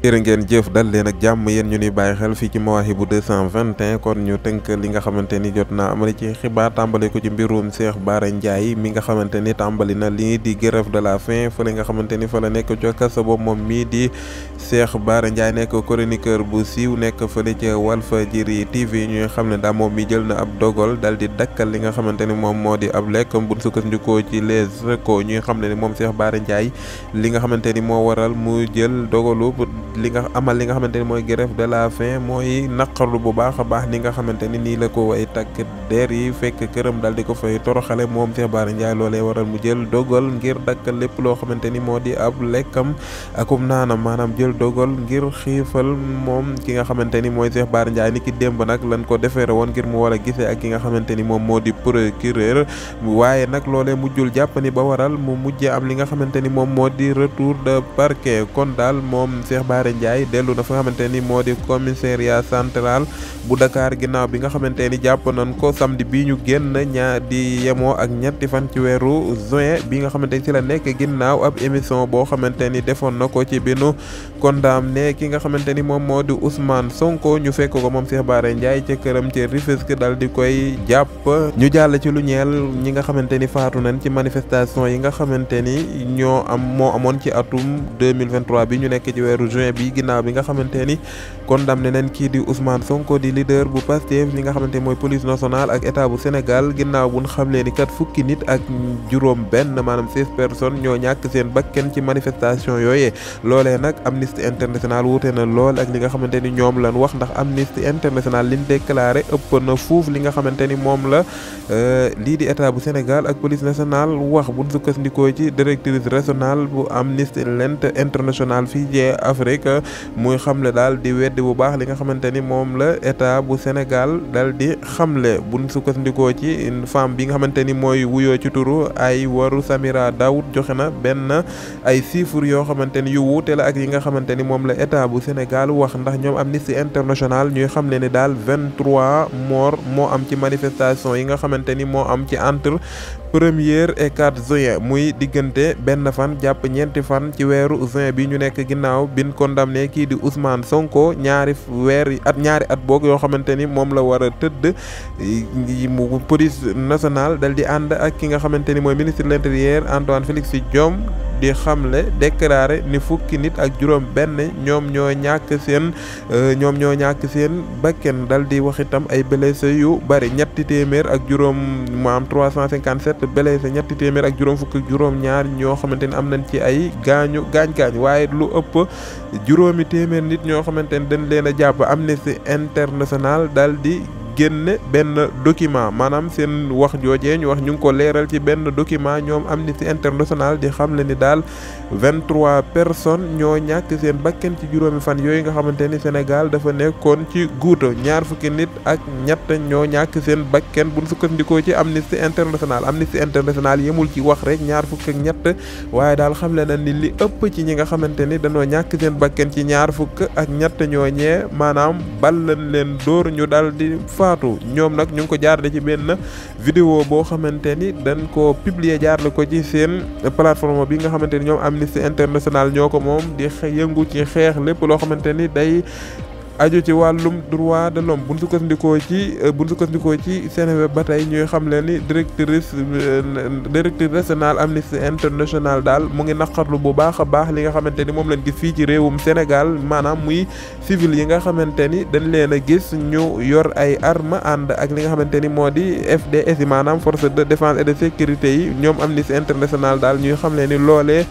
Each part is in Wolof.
jërë ngeen jëf dal leen ak jàmm yéen ñu ni bàyyi xel fii ci Mawahibou 221 kon ñu tënk li nga xamante ni jot naa amali ci xibaar tàmbale ko ci mbirum Cheikh Bara Ndiaye mi nga xamante ni tàmbali na lii di grève de la faim fële nga xamante ni fa la nekk ca kaso ba moom mii di Cheikh Bara Ndiaye nekk chroniqueur bu siiw nekk fële ca Walfadjri TV ñuy xam ne daal moom mi jël na ab dogal dal di dakkal li nga xamante ni moom moo di ab lekk bu sukkandikoo ci Les Échos ñuy xam ne ni moom Cheikh Bara Ndiaye li nga xamante ni moo waral mu jël dogalu li nga xamante ni mooy grève de la faim mooy naqarlu bu baax a baax ni nga xamante ni nii la ko way takk der yi fekk këram dal di ko fay toroxale moom Cheikh Bara Ndiaye loolee waral mu jël dogal ngir dakkal lépp loo xamante ni moo di ab lekkam akum naanam maanaam jël dogal ngir xiifal moom ki nga xamante ni mooy Cheikh Bara Ndiaye ni ki démb nag lañ ko defeere woon ngir mu war a gisee ak ki nga xamante ni moom moo di procureur waaye nag loolee mujjul jàpp ni ba waral mu mujjee am li nga xamante ni moom moo di retour de parquet kon daal moom Cheikh Bara Ndiaye dellu na fa nga xamante ni moo di commissariat central bu Dakar ginnaaw bi nga xamante ni jàpp nañ ko samedi bi ñu génn di yemoo ak ñetti fan ci weeru juin bi nga xamante ni ci la nekk ginnaaw ab émission boo xamante ni defoon na ko ci binu condamné ki nga xamante ni moom moo di Ousmane Sonko ñu fekk ko moom Cheikh Bara Ndiaye ca këram ci Rufisque dal di koy jàpp ñu jàll ci lu ñeel ñi nga xamante ni faatu nañ ci manifestation yi nga xamante ni moo amoon ci atum 2023 bi ñu nekk ci weeru juin bi ginnaaw bi nga xamante ni condamné nañ kii di Ousmane Sonko di leader bu Pastef li nga xamante mooy police nationale ak état bu Sénégal ginnaaw buñ xamlee ni kat fukki nit ak juróom benn maanaam 16 personnes ñoo ñàkk seen bakken ci manifestation yooyee loolee nag Amnesty International wuute na lool ak li nga xamante ni ñoom lan wax ndax Amnesty International liñ déclaré ëpp na fuuf li nga xamante ni moom la lii di état bu Sénégal ak police nationale wax buñ sukkandikoo ci directrice régionale bu Amnesty International fii ci Afrique muy xamle daal di weddi bu baax li nga xamante ni moom la état bu Sénégal dal di xamle buñ sukkandikoo ci femme bi nga xamante ni mooy wuyoo ci turu ay waru Samira Daoud joxe na benn ay chiffres yoo xamante ni yu wuute la ak yi nga xamante ni moom la état bu Sénégal wax ndax ñoom Amnesty International ñuy xamle ni daal 23 morts moo am ci manifestation yi nga xamante ni moo am ci entre 1er et 4 juin muy diggante benn fan jàpp ñeenti fan ci weeru juin bi ñu nekk ginnaaw bin condamné kii di Ousmane Sonko ñaari at boog yoo xamante ni moom la war a tëdd mu police nationale dal di ànd ak ki nga xamante ni mooy ministre de l'intérieur Antoine Félix Diome di xamle déclaré ni fukki nit ak juróom benn ñoom ñoo ñàkk seen bakken dal di wax itam ay blessé yu bari ñetti téeméer ak juróom maam 357 blessé ñetti téeméer ak juróom fukk ak juróom ñaar ñoo xamante ni am nañ ci ay gaañ waaye lu ëpp juróomi téeméer nit ñoo xamante ni dañ leen a jàpp Amnesty International dal di génne benn document maanaam seen wax joojee ñu wax ñu ngi ko leeral ci benn document ñoom Amnesty International di xam le ni daal 23 personnes ñoo ñàkk seen bakken ci juróomi fan yooyu nga xamante ni Sénégal dafa nekkoon ci guuta ñaar fukki nit ak ñett ñoo ñàkk seen bakken buñ sukkandikoo ci Amnesty International yemul ci wax rek ñaar fukk ak ñett waaye daal xam le na ni li ëpp ci ñi nga xamante ni dañoo ñàkk seen bakken ci ñaar fukk ak ñett ñoo ñee maanaam bal lañ leen dóor ñu dal di faatu ñoom nag ñu ngi ko jaarale ci benn vidéo boo xamante ni dañ ko publier jaarale ko ci seen plateforme bi nga xamante ni ñoom Amnesty International ñoo ko moom di yëngu ci xeex lépp loo xamante ni day aju ci wàllum droit de l'homme buñ sukkandikoo ci Seneweb ba tey ñuy xam leen ni directrice nationale Amnesty International daal mu ngi naqarlu bu baax a baax li nga xamante ni moom lañ gis fii ci réewum Sénégal maanaam muy civil yi nga xamante ni dañ leen a gis ñu yor ay arme ànd ak li nga xamante ni moo di FDS yi maanaam force de défense et de sécurité yi ñoom Amnesty International daal ñuy xam leen ni loolee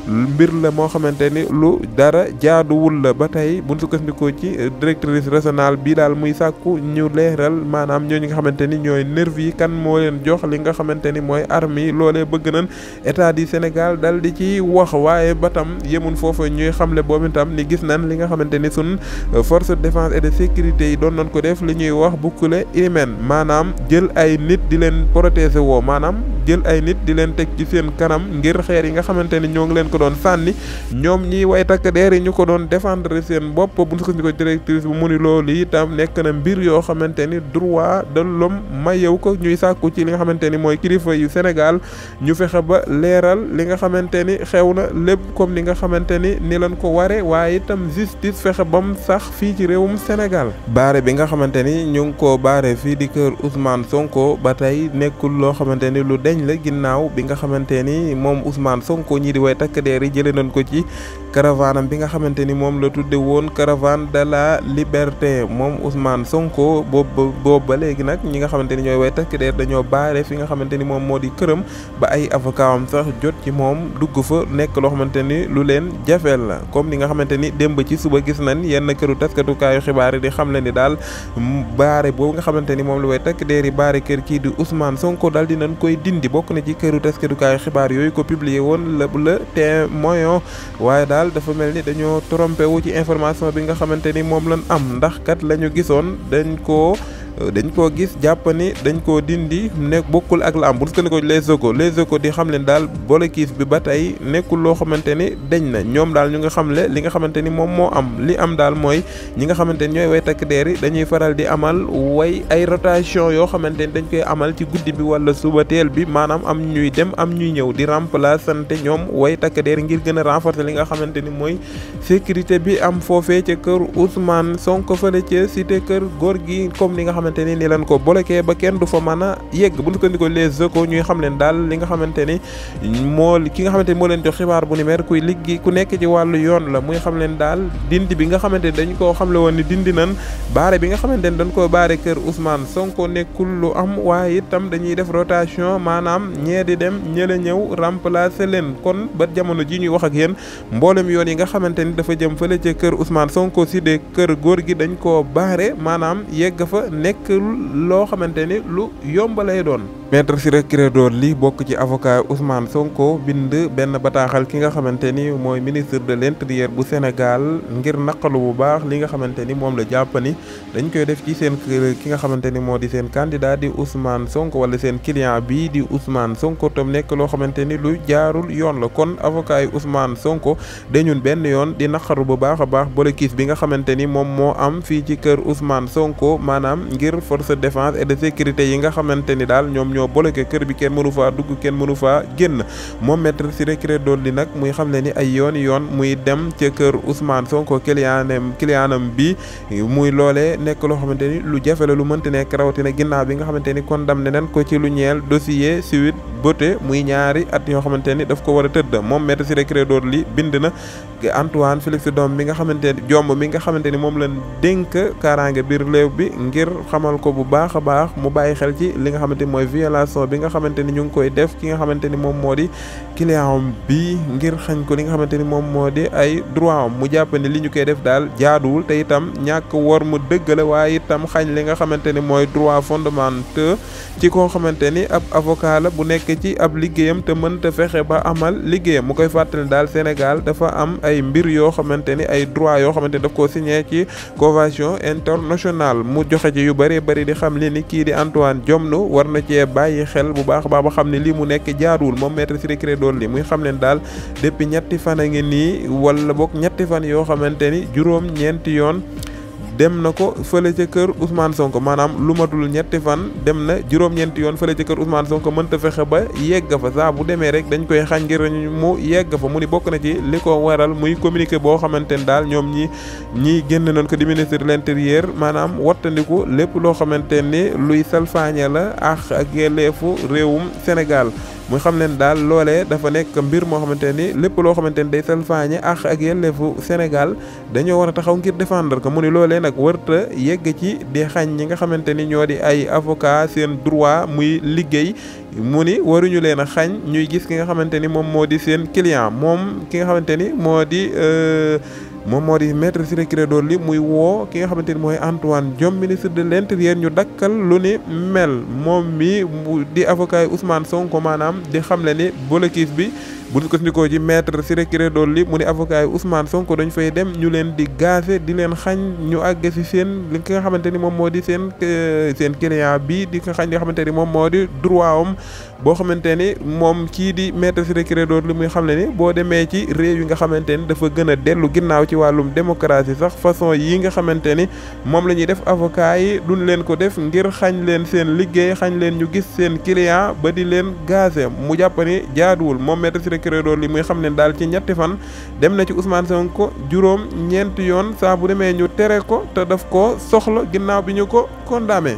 mbir la moo xamante ni lu dara jaaduwul la ba tey buñ sukkandikoo ci directrice régionale bi daal muy sàkku ñu leeral maanaam ñooñu nga xamante ni ñooy nervi yi kan moo leen jox li nga xamante ni mooy armes yi loolee bëgg nañ état du Sénégal dal di ci wax waaye ba tam yemun foofu ñuy xamle boobu tam ni gis nañ li nga xamante ni sun force de défense et de sécurité yi doon nañ ko def li ñuy wax bouclier humain maanaam jël ay nit di leen protéger woo maanaam jël ay nit di leen teg ci seen kanam ngir xeer yi nga xamante ni ñoo ngi leen ko doon sànni ñoom ñi way takk der yi ñu ko doon défendre seen bopp bu ñu ko directrice bu mu ni loolu itam nekk na mbir yoo xamante ni droit de l'homme mayew ko ñuy sàkku ci li nga xamante ni mooy kilifa yu Sénégal ñu fexe ba leeral li nga xamante ni xew na lépp comme li nga xamante ni lañ ko ware waaye itam justice fexe ba mu sax fii ci réewum Sénégal. baare bi nga xamante ni ñu ngi koo baare fii di kër Ousmane Sonko ba tey nekkul loo xamante ni lu deñ la ginnaaw bi nga xamante ni moom Ousmane Sonko ñii di way takk der yi jëlee nañ ko ci caravane bi nga xamante ni moom la tudde woon caravane de la liberté moom Ousmane Sonko boobu ba léegi nag ñi nga xamante ni ñooy way takk der dañoo baare fi nga xamante ni moom moo di këram ba ay avocat am sax jot ci moom dugg fa nekk loo xamante ni lu leen jafeel la comme ni nga xamante ni démb ci suba gis nañ yenn këru taskatukaayu xibaar yi di xam le ni daal baare boobu nga xamante ni moom la way takk der yi baare kër kii di Ousmane Sonko daal dinañ koy dindi bokk na ci këru taskatukaayu xibaar yooyu ko publier woon le Témoin waaye daal dafa mel ni dañoo trompé wu ci information bi nga xamante ni moom lañ am ndax kat la ñu gisoon dañ koo gis jàpp ni dañ koo dindi nekk bokkul ak la am bu ñu ko les échos di xam leen daal bolokis bi ba tey nekkul loo xamante ni dañ na ñoom daal ñu nga xamle li nga xamante ni moom moo am li am daal mooy ñi nga xamante ni ñooy way takk der yi dañuy faral di amal ay rotation yoo xamante ni dañ koy amal ci guddi bi wala suba teel bi maanaam am ñuy dem am ñuy ñëw di remplaçante ñoom way takk der ngir gën a renforcer li nga xamante ni mooy sécurité bi am foofee ca kër Ousmane Sonko fële ca cité kër góor gi comme ni nga xamante ni leen ko bloqué ba kenn du fa mën a yegg bu ñu ko ndiko les échos ñuy xam leen daal li nga xamante ni ki nga xamante ni moo leen jox xibaar bu ni mer kuy liggéey ku nekk ci wàllu yoon la muy xam leen daal dindi bi nga xamante ni dañ koo xamle woon ni dindi nan baare bi nga xamante ni dañ koo baare kër Ousmane Sonko nekkul lu am waaye itam dañuy def rotation maanaam ñee di dem ñëla ñëw remplacer leen kon ba jamono ji ñuy wax ak yéen mboolem yoon yi nga xamante ni dafa jëm fële ca kër Ousmane Sonko si de kër góor gi dañ koo baare maanaam yegg fa nekk loo xamante ni lu yomb lay doon. Maître Ciré Clédor Ly bokk ci avocat Ousmane Sonko bind benn bataaxal ki nga xamante ni mooy ministre de l'intérieur bu Sénégal ngir naqalu bu baax li nga xamante ni moom la jàpp ni dañ koy def ci seen ki nga xamante ni moo di seen candidat di Ousmane Sonko wala seen client bii di Ousmane Sonko tam nekk loo xamante ni lu jaarul yoon la kon avocat yi Ousmane Sonko dañun benn yoon di naqaru bu baax a baax bolokis bi nga xamante ni moom moo am fii ci kër Ousmane Sonko maanaam ngir force de défense et de sécurité yi nga xamante ni daal ñoom ñoo bloqué kër bi kenn mënu faa dugg kenn mënu faa génn moom Maître Ciré Clédor Ly nag muy xam le ni ay yoon muy dem ca kër Ousmane Sonko clientam bi muy loolee nekk loo xamante ni lu jafe la lu mënti nekk rawatina ginnaaw bi nga xamante ni condamné nañ ko ci lu ñeel dossier Sweet Beauté muy ñaari at yoo xamante ni daf ko war a tëdd moom Maître Ciré Clédor Ly bind na Antoine Félix Diome mi nga xamante ni moom lañ dénk kaaraange biir réew bi ngir xamal ko bu baax a baax mu bàyyi xel ci li nga xamante ni mooy violation bi nga xamante ni ñu ngi koy def ki nga xamante ni moom moo di client bi ngir xañ ko li nga xamante ni moom moo di ay droit am mu jàpp ni li ñu koy def daal jaaduwul te itam ñàkk war mu dëgg la waaye itam xañ li nga xamante ni mooy droit fondamental ci koo xamante ni ab avocat la bu nekk ci ab liggéeyam te mënta fexe ba amal liggéeyam mu koy fàttali daal Sénégal dafa am ay mbir yoo xamante ni ay droit yoo xamante ni daf koo signé ci convention internationale mu joxe ci yu bëree bëri di xam li ni kii di Antoine Diome war na cee bàyyi xel bu baax a baax ba xam ne lii mu nekk jaaduwul moom Maître Ciré Clédor Ly muy xam leen daal depuis ñetti fan a ngi nii wala boog ñetti fan yoo xamante ni juróom-ñeenti yoon dem na ko fële ca kër Ousmane Sonko maanaam lu matul ñetti fan dem na juróom-ñeenti yoon fële ca kër Ousmane Sonko mënta fexe ba yegg fa saa bu demee rek dañ koy xañ ngir mu yegg fa mu ni bokk na ci li ko waral muy communiqué boo xamante ni daal ñoom ñi génn nañ ko di ministre de l'intérieur maanaam wattandiku lépp loo xamante ni luy salfaañe la ak yelleefu réewum Sénégal muy xam leen daal loolee dafa nekk mbir moo xamante ni lépp loo xamante ni day salfaañe ak yelleefu Sénégal dañoo war a taxaw ngir défendre ko mu ni loolee nag warta yegg ci di xañ ñi nga xamante ni ñoo di ay avocat seen droit muy liggéey mu ni waruñu leen a xañ ñuy gis ki nga xamante ni moom moo di seen client moom ki nga xamante ni moo di Maître Ciré Clédor Ly muy woo ki nga xamante ni mooy Antoine Diome ministre de l'intérieur ñu dakkal lu ni mel moom mi di avocat yi Ousmane Sonko maanaam di xamle ni blocus bi bu ñu ko sindikoo ci maître Ciré Clédor Ly mu ni avocat yi Ousmane Sonko dañ fay dem ñu leen di gaze di leen xañ ñu àgg si seen li nga xamante ni moom moo di seen client bi di ko xañ li nga xamante ni moom moo di droit am boo xamante ni moom kii di maître Ciré Clédor Ly muy xam ne ni boo demee ci réew yi nga xamante ni dafa gën a dellu ginnaaw ci wàllum démocratie sax façon yi nga xamante ni moom la ñuy def avocat yi duñ leen ko def ngir xañ leen seen liggéey xañ leen ñu gis seen client ba di leen gaze mu jàpp ni jaaduwul moom maître Ciré Clédor Ly muy xam ne daal ci ñetti fan dem na ci Ousmane Sonko juróom ñeenti yoon saa bu demee ñu tere ko te daf ko soxla ginnaaw bi ñu ko condamné